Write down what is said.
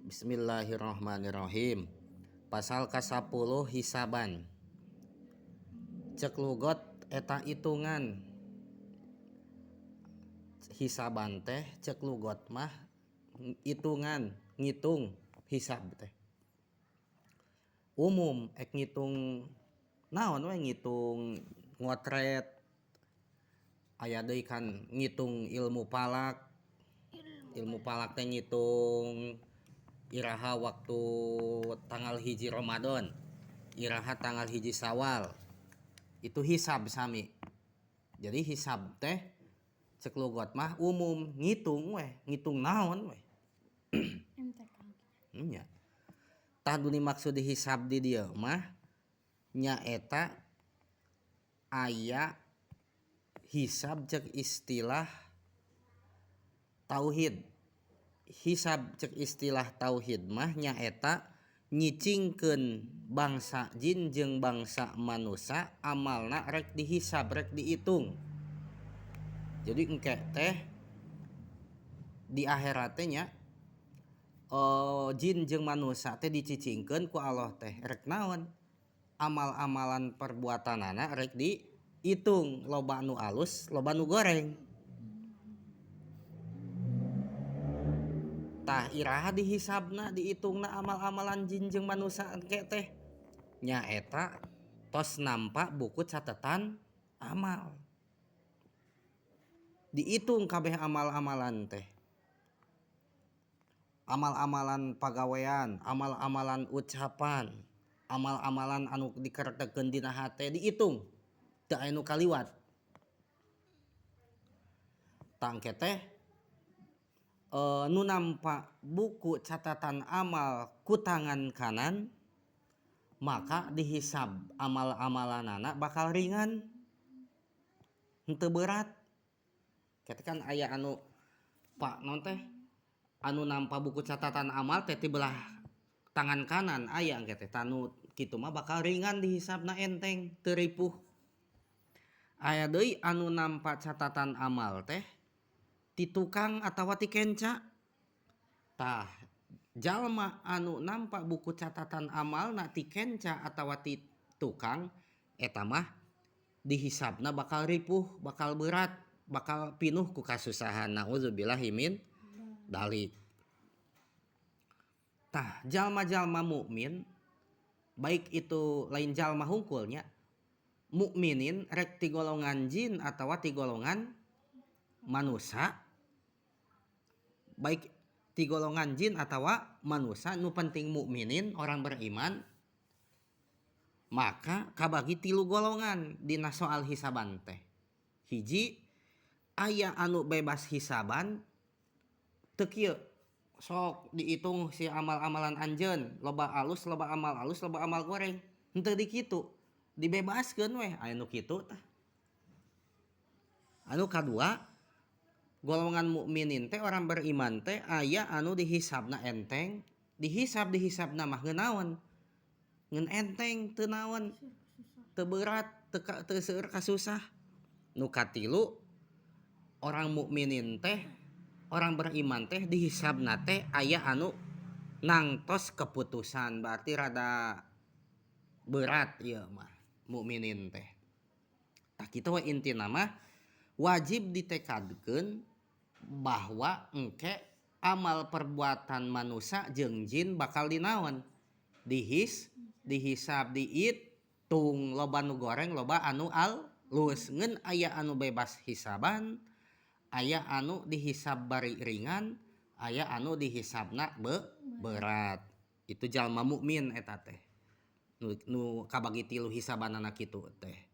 Bismillahirrahmanirrahim. Pasal ka-10 hisaban. Cek lugot eta hitungan. Hisaban teh cek lugot mah hitungan, ngitung hisab teh. Umum ek ngitung naon we, ngitung ngotret, aya deui kan ngitung ilmu falak. Ilmu falak teh ngitung iraha waktu tanggal 1 Ramadan, iraha tanggal 1 Syawal. Itu hisab sami. Jadi hisab teh cek lugot mah umum ngitung we, ngitung naon we. MTK. Nya. Tah nu dimaksud dihisab di dieu mah nyaeta aya hisab cek istilah tauhid. Hisab cek istilah tauhid mah nyaeta nyicingkeun bangsa jin jeung bangsa manusia amalna rek dihisab, rek dihitung. Jadi engke teh di akhirat teh nya, jin jeung manusia teh dicicingkeun ku Allah teh rek naon? Amal-amalan perbuatanana rek dihitung, loba nu alus, loba nu goreng. Tah iraha dihisabna, dihitungna amal-amalan jin jeung manusia engke teh nyaeta tos nampa buku catatan amal. Dihitung kabeh amal-amalan teh. Amal-amalan pagawean, amal-amalan ucapan, amal-amalan anu dikeretekeun dina hate dihitung. Teu aya nu kaliwat. Tah engke teh nu nampa buku catatan amal ku tangan kanan, maka dihisab amal-amalanana bakal ringan, henteu berat. Kitu kan aya anu pak naon teh anu nampa buku catatan amal teh ti belah tangan kanan aya engke teh tanu kitu mah bakal ringan dihisabna, enteng, teu ripuh. Aya deui anu nampa catatan amal teh ti tukang atawa ti kenca. Tah jalma anu nampa buku catatan amalna ti kenca atawa ti tukang eta mah dihisabna bakal ripuh, bakal berat, bakal pinuh ku kasusahan. Nauzubillahi min dalik. Tah jalma-jalma mukmin baik itu lain jalma hungkulnya, mukminin rek ti golongan jin atawa ti golongan manusia, baik ti golongan jin atawa manusia, nu penting mukminin orang beriman, maka kabagi 3 golongan dina soal hisaban teh. Hiji, aya anu bebas hisaban teu kieu, sok dihitung si amal-amalan anjeun, loba alus, loba amal alus, loba amal goreng, henteu dikitu, dibebaskeun weh, aya nu kitu tah. Anu kadua, golongan mukminin teh orang beriman teh aya anu dihisabna enteng, dihisab dihisabna mah ngeunaon, ngeun enteng teu naon, teu berat, teu seueur kasusah. Nu katilu, orang mukminin teh orang beriman teh dihisabna teh aya anu nangtos keputusan, berarti rada berat ieu mah mukminin teh. Tah kitu we intina mah wajib ditekadkeun bahwa engke amal perbuatan manusia jeung jin bakal dinaon, dihisab, dihitung, loba nu goreng, loba anu alus. Ngeun aya anu bebas hisaban, aya anu dihisab bari ringan, aya anu dihisabna berat. Itu jalma mukmin eta teh. Nu kabagi 3 hisabanana kitu teh.